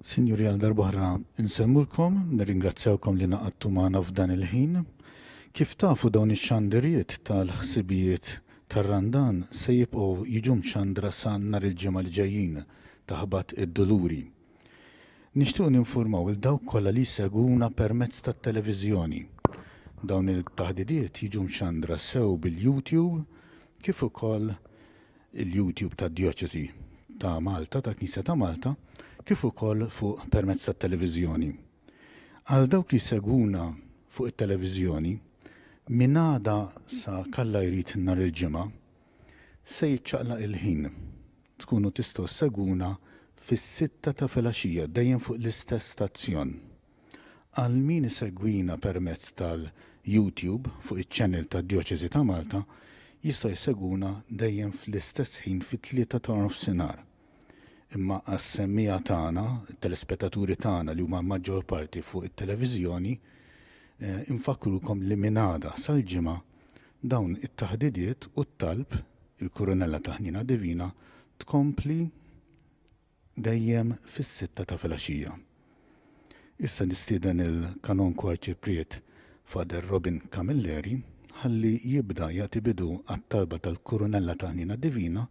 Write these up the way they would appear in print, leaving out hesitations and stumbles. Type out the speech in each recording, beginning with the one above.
Sinjuri għal darb'oħra insellmulkom, nirringrazzjawkom li ngħaqadtu magħna f'dan il-ħin. Kif tafu dawn ix-xandiriet tal-ħsibijiet tar-Randan se jibqgħu jiġu mxandra sa nhar il-Ġimgħa li ġejjin ta' Ħabat id-Duluri. Nixtiequ ninfurmaw 'il dawk kollha li jsegwuna permezz tat-televiżjoni. Dawn il-taħdidiet jiġu mxandra sew bil-YouTube kif ukoll il-YouTube tad-Djoċesi ta' Malta, tal-Knisja ta' Malta, kif ukoll fuq permezz tat-televiżjoni. Għal dawk li jsegwuna fuq it-televiżjoni, minn għada sa kalla jrid nhar il-Ġimgħa, se jiċċaqlaq il-ħin. Tkunu tistgħu ssegwuna fis-sitta ta' filgħaxija dejjem fuq l-istess stazzjon. Għal min isegwina permezz tal-YouTube fuq iċ-channel tad-Djoċesi ta' Malta jistgħu jsegwuna dejjem fl-istess ħin fit-tlieta ta' nofsinhar. Imma għas-semmiegħa tagħna, it-telespettaturi tagħna li huma l-maġġor parti fuq it-televiżjoni, infakkrukom li minn għada sal-Ġimgħa dawn it-taħdidiet u t-talb, il-Kurunella ta' Ħniena Divina, tkompli dejjem fis-sitta ta' filgħaxija. Issa nistieden il-Kanonku Arċipriet Father Robin Camilleri ħalli jibda jagħti bidu għat-talba tal-Kurunella ta' Ħniena Divina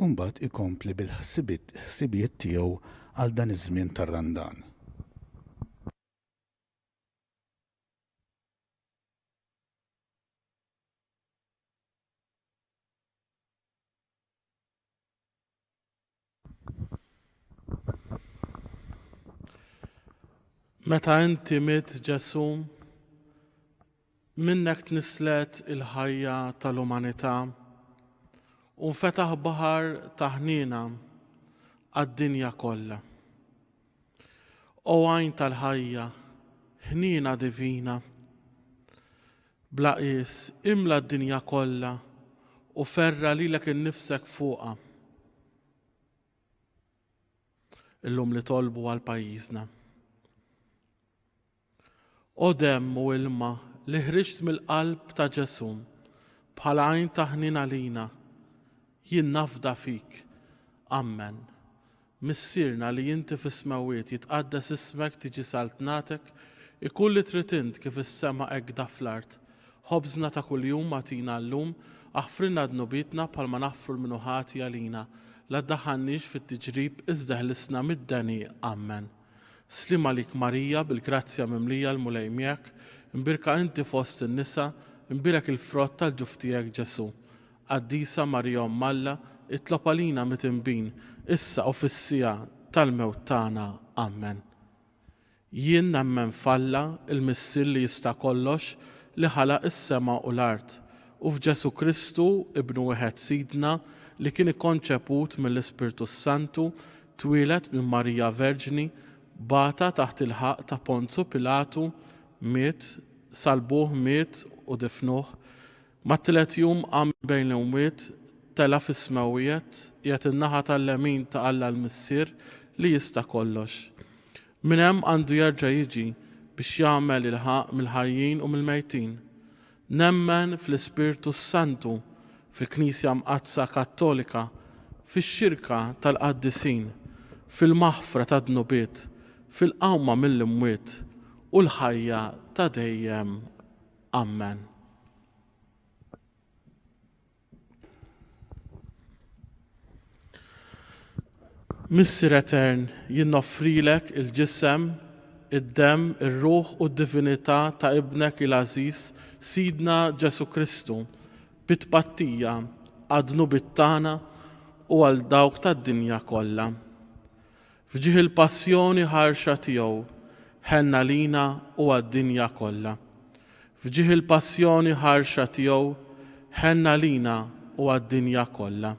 u mbagħad ikompli bil-ħsibijiet tiegħu għal dan iż-żmien tar-Randan. Meta inti mitt Ġesù, minnek tnisslet il-ħajja tal-umanità u nfetaħ baħar ta' ħniena għad-dinja kollha. O għajn tal-ħajja, ħniena divina, bla qies, imla d-dinja kollha u ferra' lilek innifsek fuqha. Illum nitolbu għal pajjiżna. O demm u ilma li ħriġt mill-qalb ta' Ġesù bħala għajn ta' ħnien għalina, jien nafda fik. Ammen. Missierna li inti fis-smewwiet, jitqaddes ismek, tiġi saltnatek, ikun li trid int kif is-sema hekk da fl-art. Ħobżna ta' kuljum agħtina llum, aħfrilna dnubietna bħalma naħfru 'l min hu ħati għalina. La ddaħħalniex fit-tiġrib, iżda ħlisna mid-deni. Ammen. Sliem għalik Marija, bil-grazzja mimlija l-Mulej miegħek, imbierka inti fost in-nisa, imbierek il-frott tal-ġuf tiegħek Ġesù. Qaddisa Marija Omm Alla, itlob għalina mitinbin, issa u fis-siegħa tal-mewt tagħna. Ammen. Jien nemmen f'Alla, il-Missier li jista' kollox, li ħalaq is-sema u l-art, u f'Ġesù Kristu, Ibnu wieħed Sidna, li kien ikkonċeput mill-Ispirtu s-Santu, twieled minn Marija Verġni, bata taħt il-ħaqq ta' Ponzu Pilatu, miet, salbuh, miet u difnuh, Mat-tielet jum qam minn bejn l-imwiet, tela' fis-smewwiet, qiegħed in-naħa tal-lemin ta' Alla l-Missier li jista' kollox. Minn hemm għandu jerġa' jiġi biex jagħmel il-ħaqq mill-ħajjin u mill-mejtin. Nemmen fl-Ispirtu s-Santu, fil-Knisja Mqaddsa Kattolika, fix-xirka tal-qaddisin, fil-maħfra tad-dnubiet, fil-qawma mill-imwiet, u l-ħajja ta' dejjem. Ammen. Missier Etern, jien noffrilek il-ġisem, id-demm, ir-ruħ u d-divinità ta' Ibnek il-għażiż, Sidna Ġesù Kristu, bi tpattija għad-dnubiet tagħna u għal dawk tad-dinja kollha. F'ġieħ il-passjoni ħarxa tiegħu, ħenn għalina u għad-dinja kollha. F'ġieħ il-passjoni ħarxa tiegħu, ħenn għalina u għad-dinja kollha.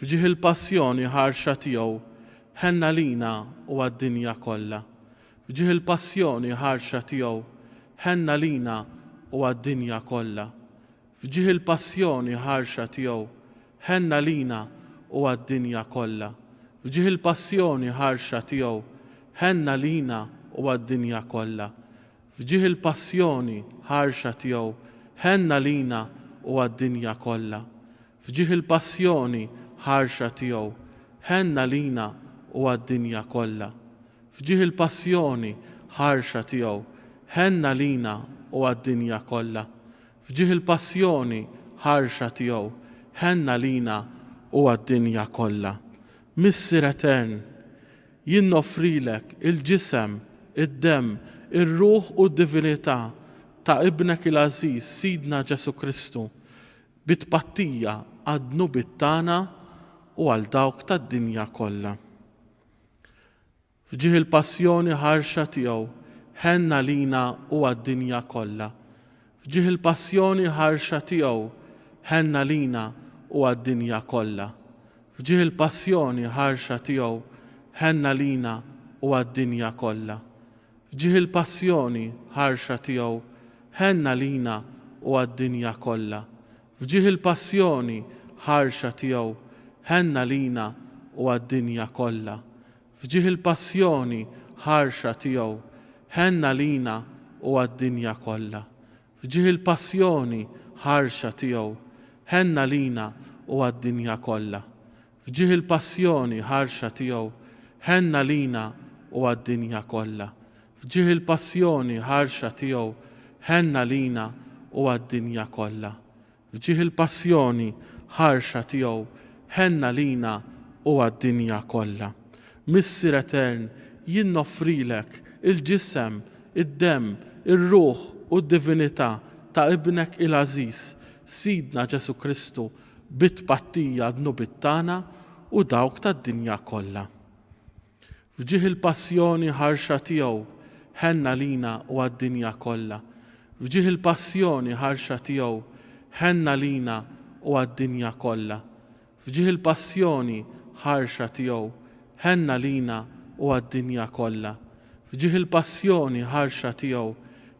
F'ġieħ il-passjoni ħarxa tiegħu, ħenn għalina u għad-dinja kollha. F'ġieħ il-passjoni ħarxa tiegħu, ħenn għalina u għad-dinja kollha. F'ġieħ il-passjoni ħarxa tiegħu, ħenn għalina u għad-dinja kollha. F'ġieħ il-passjoni ħarxa tiegħu, ħenn għalina u għad-dinja kollha. F'ġieħ il-passjoni ħarxa tiegħu, ħenn għalina u għad-dinja kollha. F'ġieħ il-passjoni ħarxa tiegħu, ħenn għalina u għad-dinja kollha. F'ġieħ il-passjoni ħarxa tiegħu, ħenn għalina u għad-dinja kollha. F'ġieħ il-passjoni ħarxa tiegħu, ħenn għalina u għad-dinja kollha. Missier Etern, jien noffrilek il-ġisem, id-demm, ir-ruħ u d-divinità ta' Ibnek il-għażiż Sidna Ġesù Kristu, bi tpattija għad-dnubiet tagħna u għal dawk tad-dinja kollha. F'ġieħ il-passjoni ħarxa tiegħu, ħenn għalina u għad-dinja kollha. F'ġieħ il-passjoni ħarxa tiegħu, ħenn għalina u għad-dinja kollha. F'ġieħ il-passjoni ħarxa tiegħu, ħenn għalina u għad-dinja kollha. F'ġieħ il-passjoni ħarxa tiegħu, ħenn għalina u għad-dinja kollha. F'ġieħ il-passjoni ħarxa tiegħu, ħenn għalina u għad-dinja kollha. F'ġieħ il-passjoni ħarxa tiegħu, ħenn għalina u għad-dinja kollha. F'ġieħ il-passjoni ħarxa tiegħu, ħenn għalina u għad-dinja kollha. F'ġieħ il-passjoni ħarxa tiegħu, ħenn għalina u għad-dinja kollha. F'ġieħ il-passjoni ħarxa tiegħu, ħenn għalina u għad-dinja kollha. F'ġieħ il-passjoni ħarxa tiegħu, ħenn għalina u għad-dinja kollha. Missier Etern, jien noffrilek il-ġisem, id-demm, ir-ruħ u d-divinità ta' Ibnek il-għażiż, Sidna Ġesù Kristu, bi tpattija għad-dnubiet tagħna u dawk tad-dinja kollha. F'ġieħ il-passjoni ħarxa tiegħu, ħenn għalina u għad-dinja kollha. F'ġieħ il-passjoni ħarxa tiegħu, ħenn għalina u għad-dinja kollha. F'ġieħ il-passjoni ħarxa tiegħu, ħenn għalina u għad-dinja kollha. F'ġieħ il-passjoni ħarxa tiegħu,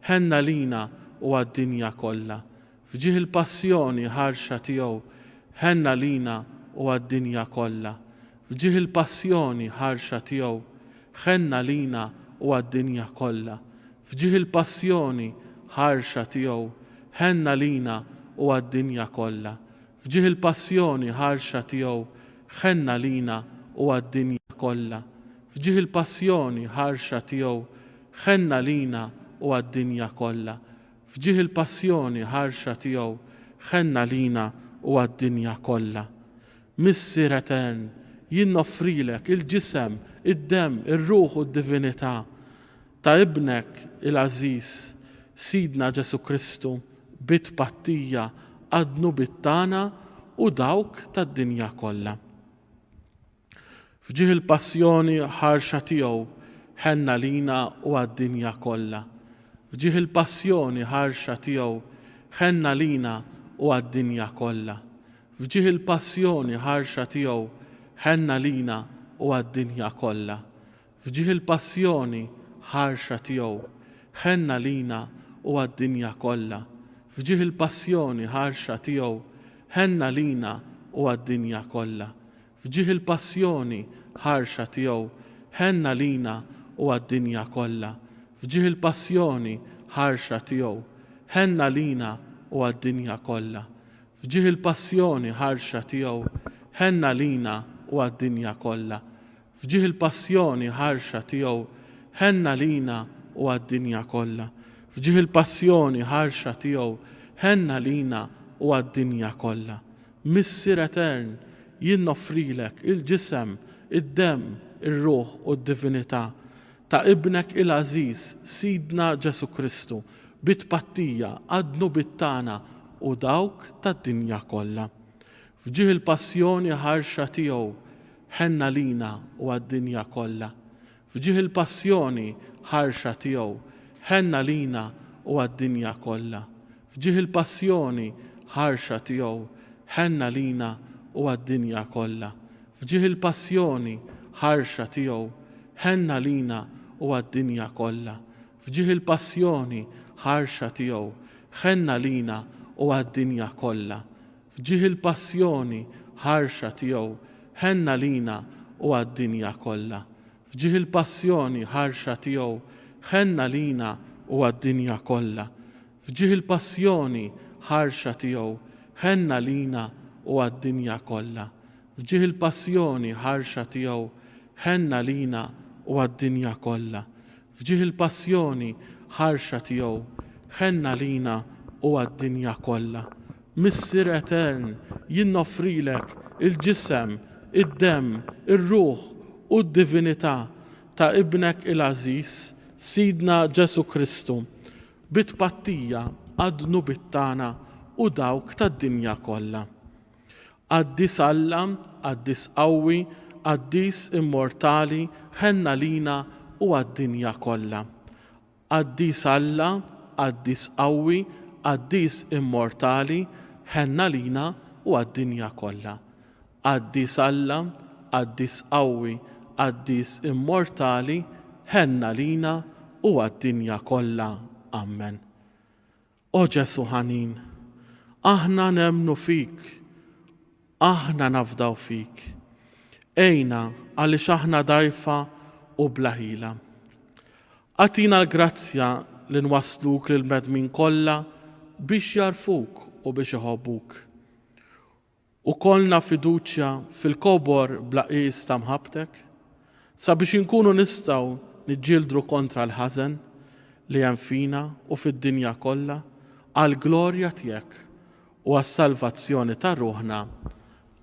ħenn għalina u għad-dinja kollha. F'ġieħ il-passjoni ħarxa tiegħu, ħenn għalina u għad-dinja kollha. F'ġieħ il-passjoni ħarxa tiegħu, ħenn għalina u għad-dinja kollha. F'ġieħ il-passjoni ħarxa tiegħu, ħenn għalina u għad-dinja kollha. F'ġieħ il-passjoni ħarxa tiegħu, ħenn għalina u għad-dinja kollha. F'ġieħ il-passjoni ħarxa tiegħu, ħenn għalina u għad-dinja kollha. F'ġieħ il-passjoni ħarxa tiegħu, ħenn għalina u għad-dinja kollha. Missier Etern, jien noffrilek il-ġisem, id-demm, ir-ruħ u d-divinità ta' Ibnek il-għażiż, Sidna Ġesù Kristu, bi tpattija għad-dnubiet tagħna u dawk tad-dinja kollha. F'ġieħ il-passjoni ħarxa tiegħu, ħenn għalina u għad-dinja kollha. F'ġieħ il-passjoni ħarxa tiegħu, ħenn għalina u għad-dinja kollha. F'ġieħ il-passjoni ħarxa tiegħu, ħenn għalina u għad-dinja kollha. F'ġieħ il-passjoni ħarxa tiegħu, ħenn għalina u għad-dinja kollha. F'ġieħ il-passjoni ħarxa tiegħu, ħenn għalina u għad-dinja kollha. F'ġieħ il-passjoni ħarxa tiegħu, ħenn għalina u għad-dinja kollha. F'ġieħ il-passjoni ħarxa tiegħu, ħenn għalina u għad-dinja kollha. F'ġieħ il-passjoni ħarxa tiegħu, ħenn għalina u għad-dinja kollha. F'ġieħ il-passjoni ħarxa tiegħu, ħenn għalina u għad-dinja kollha. F'ġieħ il-passjoni ħarxa tiegħu, ħenn għalina u għad-dinja kollha. Missier Etern, jien noffrilek il-ġisem, id-demm, ir-ruħ u d-divinità ta' Ibnek il-għażiż, Sidna Ġesù Kristu, bi tpattija għad-dnubiet tagħna u dawk tad-dinja kollha. F'ġieħ il-passjoni ħarxa tiegħu, ħenn għalina u għad-dinja kollha. F'ġieħ il-passjoni ħarxa tiegħu, ħenn għalina u għad-dinja kollha. F'ġieħ il-passjoni ħarxa tiegħu, ħenn għalina u għad-dinja kollha. F'ġieħ il-passjoni ħarxa tiegħu, ħenn għalina u għad-dinja kollha. F'ġieħ il-passjoni ħarxa tiegħu, ħenn għalina u għad-dinja kollha. F'ġieħ il-passjoni ħarxa tiegħu, ħenn għalina u għad-dinja kollha. F'ġieħ il-passjoni ħarxa tiegħu, ħenn għalina u għad-dinja kollha. F'ġieħ il-passjoni ħarxa tiegħu, ħenn għalina u għad-dinja kollha. F'ġieħ il-passjoni ħarxa tiegħu, ħenn għalina u għad-dinja kollha. F'ġieħ il-passjoni ħarxa tiegħu, ħenn għalina u għad-dinja kollha. Missier etern, jien noffrilek il-ġisem, id-demm, ir-ruħ u d-divinità ta' Ibnek il-għażiż, Sidna Ġesù Kristu, bi tpattija għad-dnubiet tagħna u dawk tad-dinja kollha. Qaddis Alla, Qaddis qawwi, Qaddis immortali, ħenn għalina u għad-dinja kollha. Qaddis Alla, Qaddis qawwi, Qaddis immortali, ħenn għalina u għad-dinja kollha. Qaddis Alla, Qaddis qawwi, Qaddis immortali, ħenn għalina u għad-dinja kollha. Ammen. O Ġesù ħanin, aħna nemmnu fik, aħna nafdaw fik. Għinna għaliex aħna dgħajfa u bla ħila. Agħtina l-grazzja li nwassluk lill-bnedmin kollha biex jagħrfuk u biex iħobbuk. U kollna fiduċja fil-kobor bla qies ta' mħabbtek, sabiex inkunu nistgħu niġġieldru kontra l-ħażen li hemm fina u fid-dinja kollha għall-glorja tiegħek u għas-salvazzjoni ta' ruħna.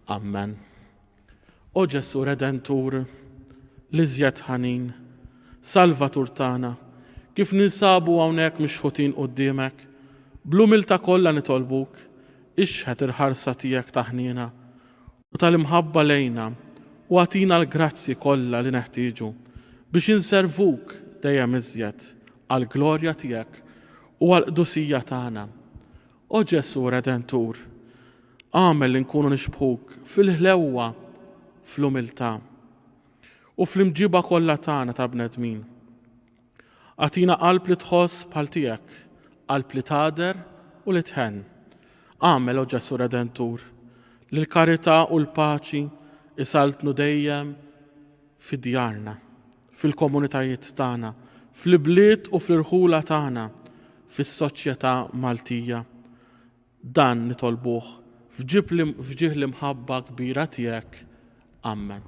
Ammen. O Ġesù Redentur, l-iżjed ħanin, Salvatur tagħna, kif ninsabu hawnhekk mixħutin quddiemek, bl-umiltà kollha nitolbuk, ixħet il-ħarsa tiegħek ta' ħniena u tal-imħabba lejna u agħtina l-grazzji kollha li neħtieġu biex inservuk dejjem iżjed għall-glorja tiegħek u għall-qdusija tagħna. O Ġesù Redentur, agħmel li nkunu nixbħuk fil-ħlewwa, fl-umiltà, u fl-imġiba kollha tagħna ta' bnedmin. Agħtina qalb li tħoss bħal tiegħek, qalb li tagħder u li tħenn. Agħmel, o Ġesù Redentur, li l-karità u l-paċi jsaltnu dejjem fi djarna, fil-komunitajiet tagħna, fl-ibliet u fl-irħula tagħna, fis-soċjetà Maltija. Dan nitolbuh f'ġieħ l-imħabba kbira tiegħek. Ammen.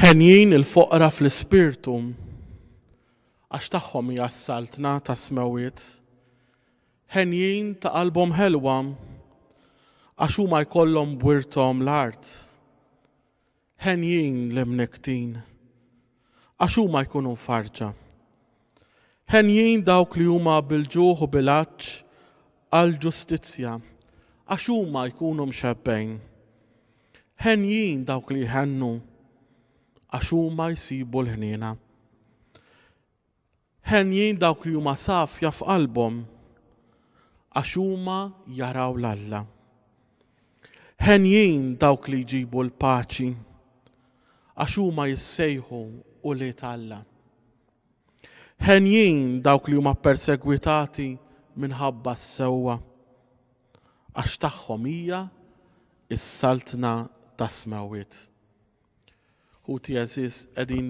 Henjin il-foqra fl-ispirtu, għax tagħhom hija s-saltna tas-smewwiet. Henjin ta' qalbhom ħelwa, għax huma jkollhom b'wirthom l-art. Henjin l-imnikktin, għax huma jkunu mfarrġa. Henjin dawk li huma bil-ġuħ u bil-għatx għall-ġustizzja, għax huma jkunu mxebbgħin. Henjin dawk li jħennu, għax huma jsibu l-ħniena. Henjin dawk li huma safja f'qalbhom, għax huma jaraw 'l Alla. Henjin dawk li jġibu l-paċi, għax huma jissejħu ulied Alla. Henjin dawk li huma ppersegwitati minħabba s-sewwa, għax tagħhom hija s-saltna tas-smewwiet. Ħuti għeżież, qegħdin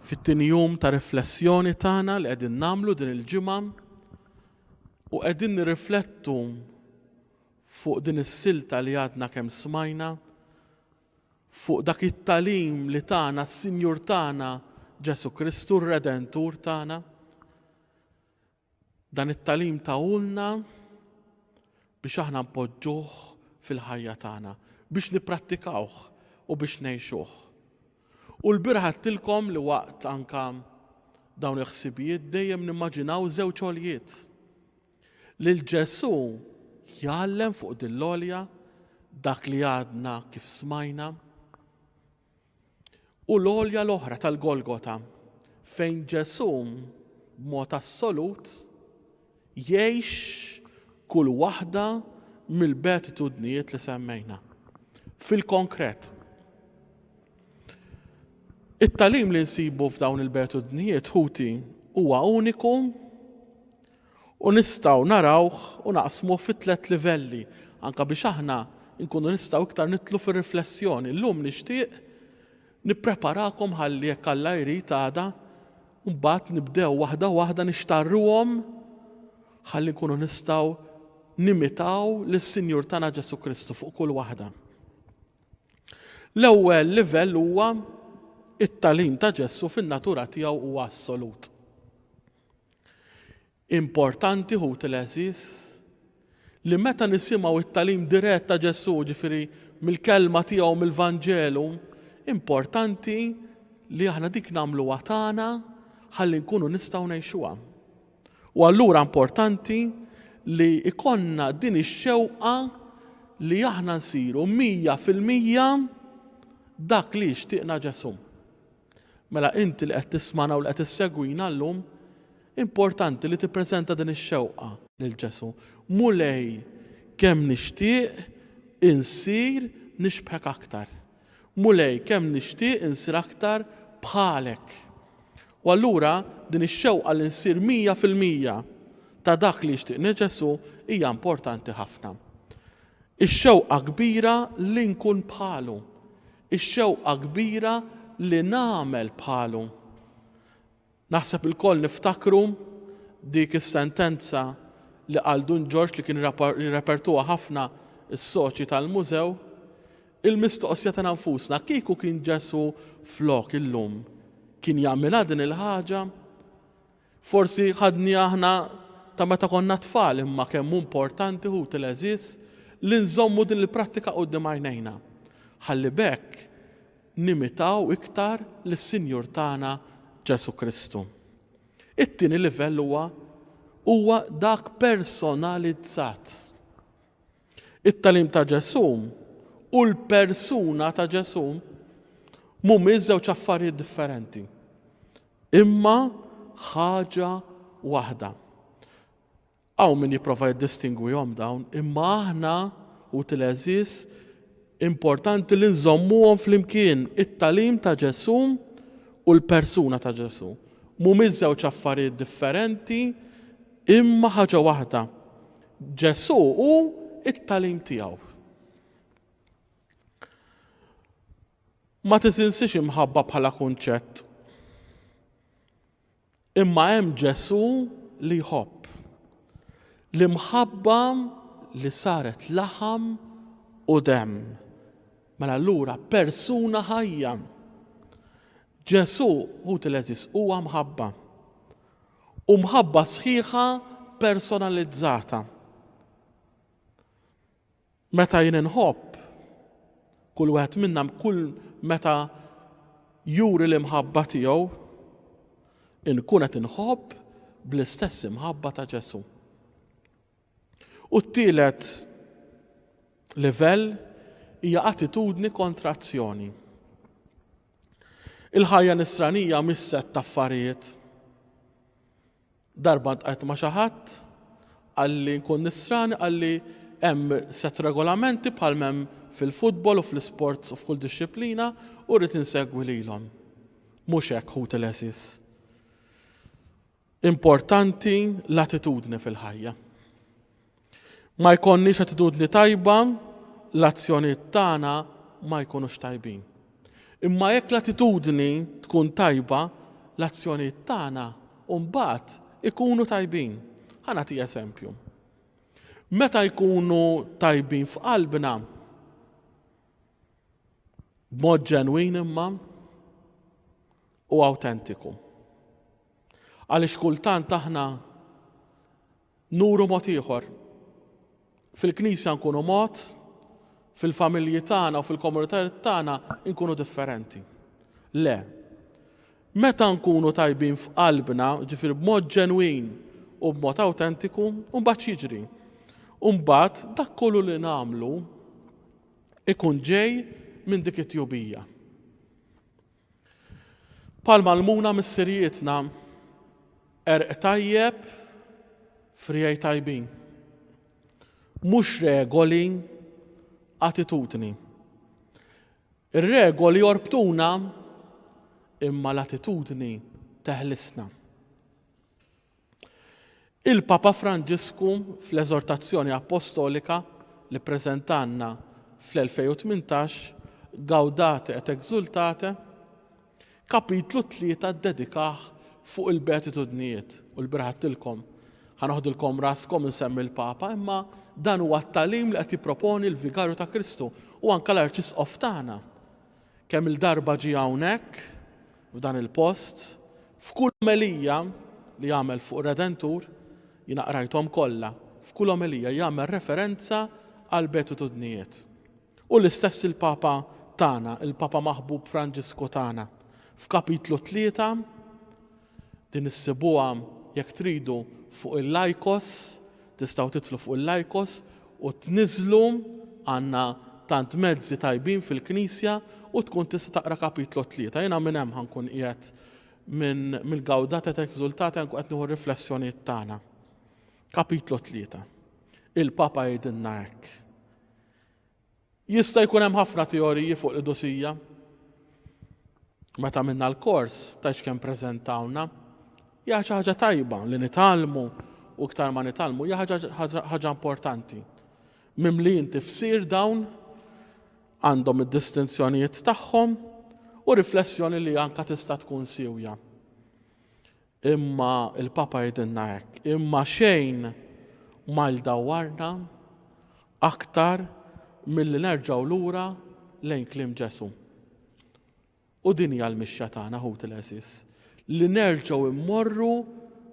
fit-tieni jum ta' riflessjoni tagħna li qegħdin nagħmlu din il-ġimgħa u qegħdin nirriflettu fuq din is-silta li għadna kemm smajna fuq dak it-tagħlim li tana s-Sinjur tagħna Ġesù Kristu, r-Redentur tagħna. Dan it-tagħlim tahulna biex aħna npoġġuh fil-ħajja tagħna, biex nipprattikawh u biex ngħixuh. U l-bieraħ għedtilkom li waqt anka dawn il-ħsibijiet dejjem nimmaġinaw żewġ għoljiet. Lil Ġesù jgħallem fuq din l-għolja dak li għadna kif smajna. U l-għolja l-oħra tal-Golgota, fejn Ġesù b'mod assolut jgħix kull waħda mill-beatitudnijiet li semmejna. Fil-konkret. It-tagħlim li nsibu f'dawn il-beatitudnijiet ħuti huwa uniku. U nistgħu narawh u naqsmuh fi tlett livelli, anke biex aħna nkunu nistgħu iktar nidħlu fir-riflessjoni. Illum nixtieq nippreparakom ħalli jekk Alla jrid għada mbagħad nibdew waħda waħda nixtarruhom ħalli nkunu nistgħu nimitaw lis-Sinjur tagħna Ġesù Kristu fuq kull waħda. L-ewwel livell huwa it-tagħlim ta' Ġesù fin-natura tiegħu huwa assolut. Importanti, ħuti l-għeżież, li meta nisimgħu t-tagħlim dirett ta' Ġesù, ġifieri mill-kelma tiegħu mill-Vanġelu, importanti li aħna dik nagħmluha tagħna ħalli nkunu nistgħu ngħixuha. U allura importanti li ikollna din ix-xewqa li aħna nsiru 100% dak li jixtieqna Ġesù. Mela inti li qed tismagħna u li qed issegwina llum, importanti li tippreżenta din ix-xewqa lil Ġesù. Mulej, kemm nixtieq insir nixbħek aktar. Mulej, kemm nixtieq insir aktar bħalek. U allura din ix-xewqa li nsir 100% ta' dak li jixtieqni Ġesù hija importanti ħafna. Ix-xewqa kbira li nkun bħalu. Ix-xewqa kbira li nagħmel bħalu. Naħseb ilkoll niftakru dik is-sentenza li qal Dun Ġorġ li kien jirrepertuha ħafna s-soċji tal-mużew, il-mistoqsija tagħna nfusna, kieku kien Ġesù flok illum, kien jagħmilha din il-ħaġa? Forsi ħadniha aħna ta' meta konna tfal imma kemm hu importanti ħuti l-għeżież li nżommu din il-prattika quddiem għajnejna ħalli b'hekk nimitaw iktar lis-Sinjur tagħna Ġesù Kristu. It-tieni livell huwa huwa dak personalizzat. It-tagħlim ta' Ġesù u l-persuna ta' Ġesù mhumiex żewġ affarijiet differenti. Imma ħaġa waħda. Hawn min jipprova jiddistingwihom dawn, imma aħna, ħuti l-għeżież, importanti li nżommuhom flimkien, it-tagħlim ta' Ġesù u l-persuna ta' Ġesù. Mhumiex żewġ affarijiet differenti, imma ħaġa waħda. Ġesù hu t-tagħlim tiegħu. Ma tiżinsix imħabba bħala kunċett. Imma hemm Ġesù li jħobb. L-imħabba li saret laħam u demm. Mela allura persuna ħajja. Ġesù, ħuti l-għeżież, huwa mħabba. U mħabba sħiħa personalizzata. Meta jien inħobb, kull wieħed minna kull meta juri l-imħabba tiegħu, inkun qed inħobb bl-istess imħabba ta' Ġesù. U t-tielet livell hija attitudni kontra azzjoni. Il-ħajja nisranija mhix sett ta' affarijiet. Darba ltqajt ma' xi ħadd, qalli nkun nisrani, qalli hemm sett regolamenti bħal m'hemm fil-futbol u fl-isports u f'kull dixxiplina u rrid insegwi lilhom. Mhux hekk ħuti l-għeżież. Importanti l-attitudni fil-ħajja. Ma jkollniex attitudni tajba, l-azzjonijiet tagħna ma jkunux tajbin. Imma jekk l-attitudni tkun tajba, l-azzjonijiet tagħna mbagħad ikunu tajbin. Ħa nagħti eżempju. Meta jkunu tajbin f'qalbna, b'mod ġenwin imma u awtentiku. Għaliex kultant aħna Nuru mod ieħor. Fil-Knisja nkunu mod, fil-familji tagħna u fil-komunitajiet tagħna nkunu differenti. Le. Meta nkunu tajbin f'qalbna, ġifieri b'mod ġenwin u b'mod awtentiku, mbagħad x'jiġri? Mbagħad dak kollu li nagħmlu ikun ġej minn dik it-tjubija. Bħalma għallmuna missirijietna, għerq tajjeb, friegħi tajbin. Mhux regoli, attitudni. Ir-regoli jorbtuna imma l-attitudni teħlisna. Il-Papa Franġisku fl-Eżortazzjoni Appostolika li ppreżentalna fl-2018, Gaudete et Exultate, kapitlu 3 ddedikah fuq il-beatitudnijiet. U l-bieraħ għedtilkom, ħa noħdilkom raskom insemmi l-Papa, imma dan huwa t-tagħlim li qed jipproponi l-Vigarju ta' Kristu u anke l-Arċisqof tagħna. Kemm-il darba ġie hawnhekk, f'dan il-post, f'kull omelija li għamel fuq ir-Redentur, jiena qrajthom kollha, f'kull omelija jagħmel referenza għall-beatitudnijiet. U l-istess il-Papa tagħna, il-Papa maħbub Franġisku tagħna. F'kapitlu 3, Din issibuha jekk tridu fuq il-Lycos, tistgħu tidħlu fuq il-Lycos u tniżżlu, għandna tant mezzi tajbin fil-Knisja u tkun tista' taqra kapitlu 3. Jiena minn hemm ħa nkun qiegħed minn mill-Gaudate et Exultate ħa nkun qed nieħu r-riflessjonijiet tagħna. Kapitlu 3. Il-Papa jgħidilna hekk. Jista' jkun hemm ħafna teoriji fuq l-qdusija. Meta għamilna l-kors, tgħidx kemm preżentawna. Hija xi ħaġa tajba li nitgħallmu u iktar ma nitgħallmu hija ħaġa importanti. Mimlijin tifsir dawn għandhom id-distinzjonijiet tagħhom u riflessjoni li anka tista' tkun siwja. Imma l-Papa jgħidilna hekk, imma xejn ma jdawwarna aktar milli nerġgħu lura lejn kliem Ġesù. U din hija l-mixja tagħna ħuti l-għeżież, li nerġgħu mmorru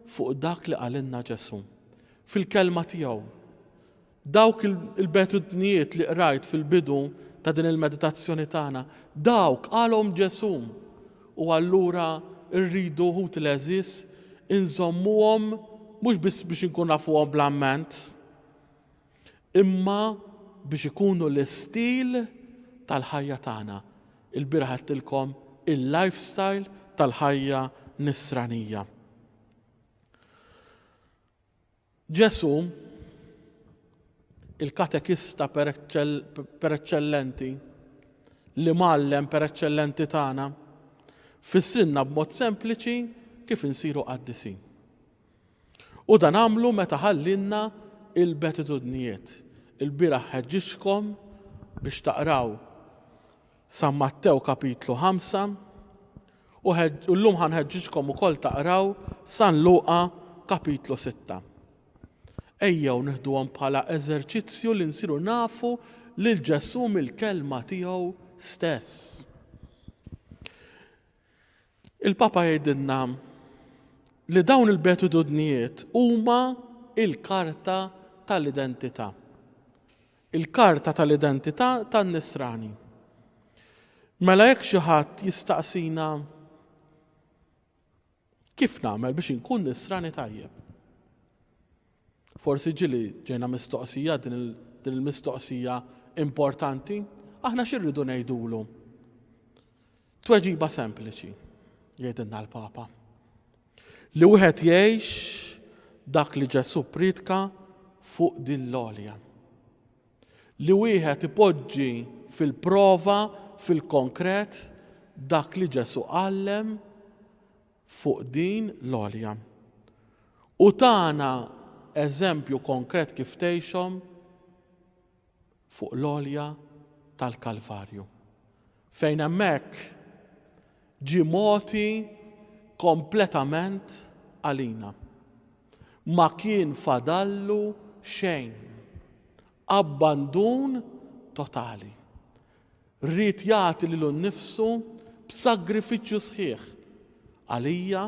fuq dak li qalilna Ġesù. Fil-kelma tiegħu. Dawk il-beatitudnijiet li qrajt fil-bidu ta' din il-meditazzjoni tagħna, dawk qalhom Ġesù. U allura rridu, ħuti l-għeżież, inżommuhom mhux biss biex inkunu nafuhom bl-amment, imma biex ikunu l-istil tal-ħajja tagħna. Il-bieraħ għedtilkom il-lifestyle tal-ħajja nisranija. Ġesù, il-katekista per eċċellenti, l-imgħallem per eċċellenti tagħna, fissrilna b'mod sempliċi kif insiru qaddisin. U dan għamlu meta ħallielna il-beatitudnijiet. Il-bieraħ ħeġġiġkom biex taqraw San Mattew kapitlu 5 u llum ħa nħeġġiġkom ukoll taqraw San Luqa kapitlu 6. Ejjew nieħduhom bħala eżerċizzju li nsiru nafu lil Ġesù mill-kelma tiegħu stess. Il-Papa jgħidilna li dawn il-beatitudnijiet huma il-karta tal-identità. Il-karta tal-identità tan-Nisrani. Mela jekk xi ħadd jistaqsina kif nagħmel biex inkun Nisrani tajjeb? Forsi ġieli ġejna mistoqsija din il-mistoqsija importanti, aħna xi rridu ngħidulu? Tweġiba sempliċi, jgħidilna l-Papa. Li wieħed jgħix dak li Ġesù ppriedka fuq din l-għolja. Li wieħed ipoġġi fil-prova, fil-konkret, dak li Ġesù għallem fuq din l-għolja. U tana eżempju konkret kif tgħixhom fuq l-għolja tal-Kalvarju, fejn hemmhekk ġie mogħti kompletament għalina. Ma kien fadallu xejn. Abbandun totali. Ried jagħti lilu nnifsu b'sagrifiċċju sħiħ għalija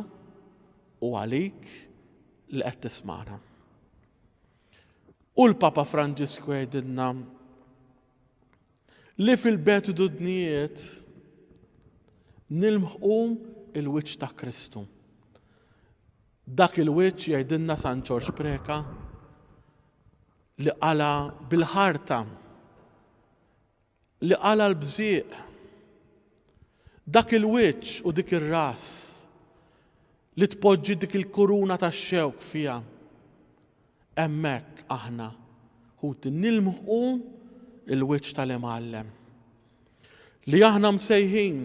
u għalik li qed tismagħna. U l-Papa Franġisku jgħidilna li fil-beatitudnijiet nilmħu il-wiċċ ta' Kristu. Dak il-wiċċ jgħidilna San Ġorġ Preca li qala bil-ħarta li qala' l-bżieq. Dak il-wiċċ u dik ir-ras li tpoġġi dik il-kuruna tax-xewk fiha. Hemmhekk aħna ħuti nilmħu l-wiċċ tal-Imgħallem. Li aħna msejħin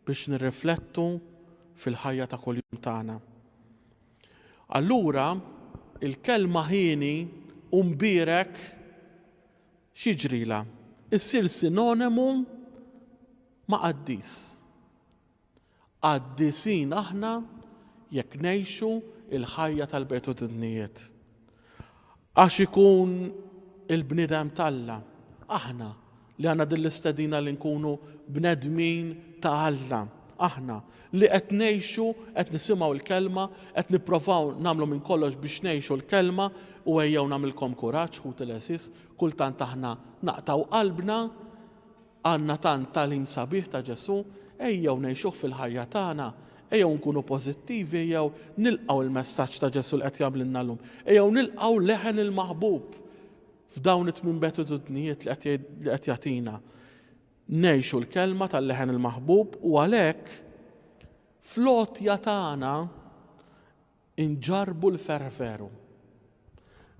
biex nirriflettu fil-ħajja ta' kuljum tagħna. Allura, il-kelma ħieni u mbierek x'jiġrilha? Issir sinonimu ma' qaddis. Qaddisin aħna jekk ngħixu l-ħajja tal-beatitudnijiet. Għax ikun il-bniedem t'Alla, aħna li għandna din l-istedina li nkunu bnedmin ta' Alla, aħna li qed ngħixu, qed nisimgħu l-kelma, qed nipprovaw nagħmlu minn kollox biex ngħixu l-kelma u ejjew nagħmilkom kuraġġ ħuti l-għeżież, kultant aħna naqtgħu qalbna, Għandna tant tagħlim sabiħ ta' Ġesù, ejjew ngħixuh fil-ħajja tagħna, ejjew nkunu pożittivi, ejjew nilqgħu l-messaġġ ta' Ġesù li qed jagħmlilna llum. Ejjew nilqgħu leħen il-maħbub f'dawn it-tmien beatitudnijiet li qed jagħtina. Ngħixu l-kelma tal-leħen il-maħbub u għalhekk fl-għotja tagħna Inġarrbu l-ferħ veru.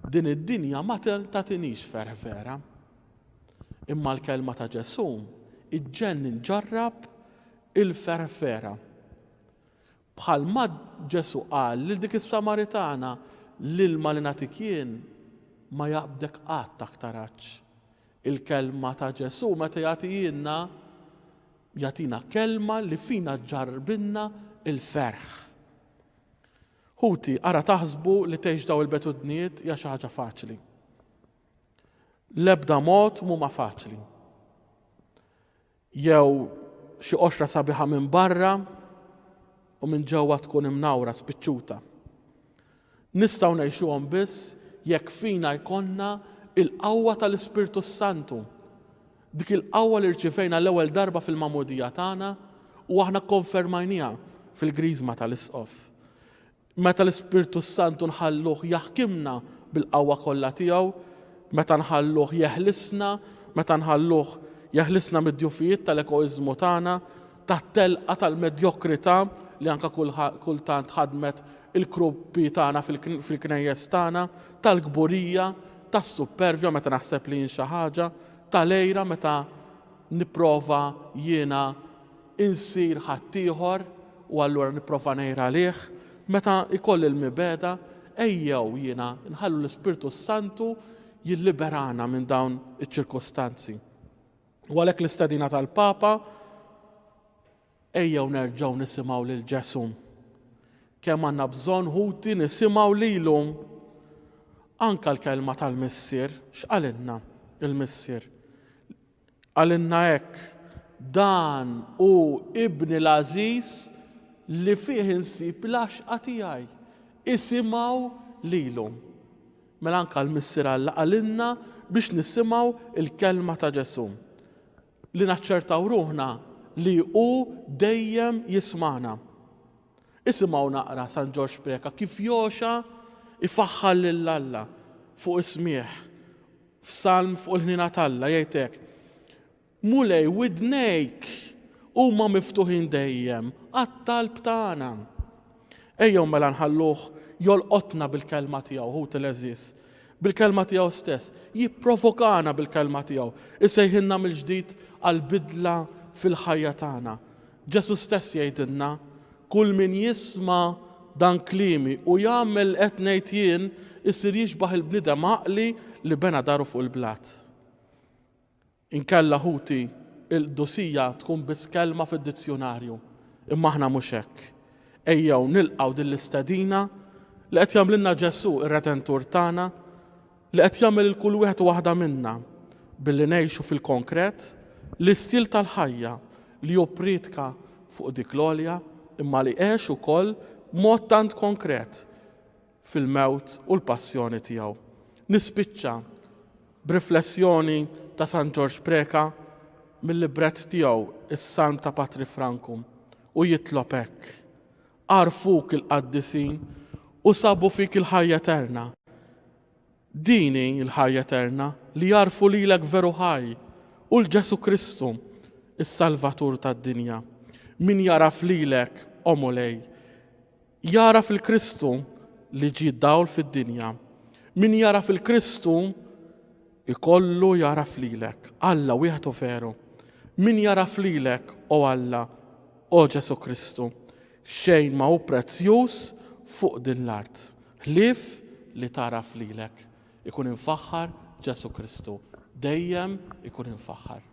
Din id-dinja ma tagħtinix ferħ vera. Imma l-kelma ta' Ġesù iġġenni nġarrab il-ferħ vera. Bħalma Ġesù qal lil dik is-Samaritana, l-ilma li nagħtik jien ma jaqbdek qatt aktar għatx. Il-kelma ta' Ġesù meta jagħtihielna jagħtina kelma li fina ġġarrbilna l-ferħ. Ħuti, ara taħsbu li tgħix daw il-betudnijiet hija xi ħaġa faċli. L-ebda mod mhuma faċli. Jew xi qoxra sabiħa minn barra u minn ġewwa tkun imnawra spiċċuta. Nistgħu ngħixuhom biss jekk fina jkollna il-qawwa tal-Ispirtu Santu. Dik il-qawwa li rċivejna l-ewwel darba fil-magħmudija tagħna u aħna kkonfermajniha fil-Griżma tal-Isqof. Meta l-Ispirtu s-Santu nħalluh jaħkimna bil-qawwa kollha tiegħu, meta nħalluh jeħlisna, meta nħalluh jeħlisna mid-djufijiet tal-egoiżmu tagħna, tat-telqa tal-medjokrità li anke kultant ħadmet il-kruppi tagħna fil-knejjes tagħna, tal-kburija, tas-suppervja meta naħseb li jien xi ħaġa, tal-għira meta nipprova jiena insir ħaddieħor u allura nipprova ngħir għalih, meta jkolli l-mibegħda, ejjew jiena nħallu l-Ispirtu s-Santu jilliberana minn dawn iċ-ċirkustanzi. U għalhekk l-istedina tal-Papa ejjew nerġgħu nisimgħu lil Ġesù. Kemm għandna bżonn ħuti nisimgħu lilu anka l-kelma tal-Missier, x'qalilna il-Missier? Qalilna hekk, Dan hu ibni l-għażiż li fih insib l-għaxqa tiegħi. Isimgħu lilu. Mela anke l-Missier Alla qalilna biex nisimgħu l-kelma ta' Ġesù. Li naċċertaw ruħna li hu dejjem jismagħna. Isimgħu naqra San Ġorġ Preca kif jogħxa jfaħħar lil Alla fuq is-smigħ. F'salm fuq il-ħniena t'Alla jgħid hekk, Mulej widnejk huma miftuħin dejjem għat-talb tagħna. Ejjew mela nħalluh jolqotna bil-kelma tiegħu, ħuti l-għeżież, bil-kelma tiegħu stess, jipprovokana bil-kelma tiegħu, isejħilna mill-ġdid għal bidla fil-ħajja tagħna. Ġesù stess jgħidilna, Kull min jisma' dan kliemi u jagħmel li qed ngħid jien isir jixbah il-bniedem għaqli li bena daru fuq il-blat. Inkella ħuti, il-qdusija tkun biss kelma fid-dizzjunarju. Imma aħna mhux hekk. Ejjew nilqgħu din l-istedina li qed jagħmlilna Ġesù ir-Redentur tagħna, li qed jagħmel lil kull wieħed u waħda minna billi ngħixu fil-konkret l-istil tal-ħajja li hu ppriedka fuq dik l-għolja imma li għex ukoll b'mod tant konkret fil-mewt u l-passjoni tiegħu. Nispiċċa b'riflessjoni ta' San Ġorġ Preca mil-librett tiegħu Is-Salm ta' Patri Franku u jitlob hekk, Għarfuk il-qaddisin u sabu fik il-ħajja eterna. Din hi l-ħajja eterna, li jagħrfu lilek veru ħaj u 'l Ġesù Kristu, is-Salvatur tad-dinja. Min jagħraf lilek, o Mulej, Jagħraf il-Kristu li ġie dawl fid-dinja. Min jagħraf il-Kristu ikollu jagħraf lilek, Alla wieħed u veru. Min jagħraf lilek, o Alla, o Ġesù Kristu, xejn ma hu prezzjuż fuq din l-art. Ħlief li tagħraf lilek. Ikun imfaħħar Ġesù Kristu. Dejjem ikun imfaħħar.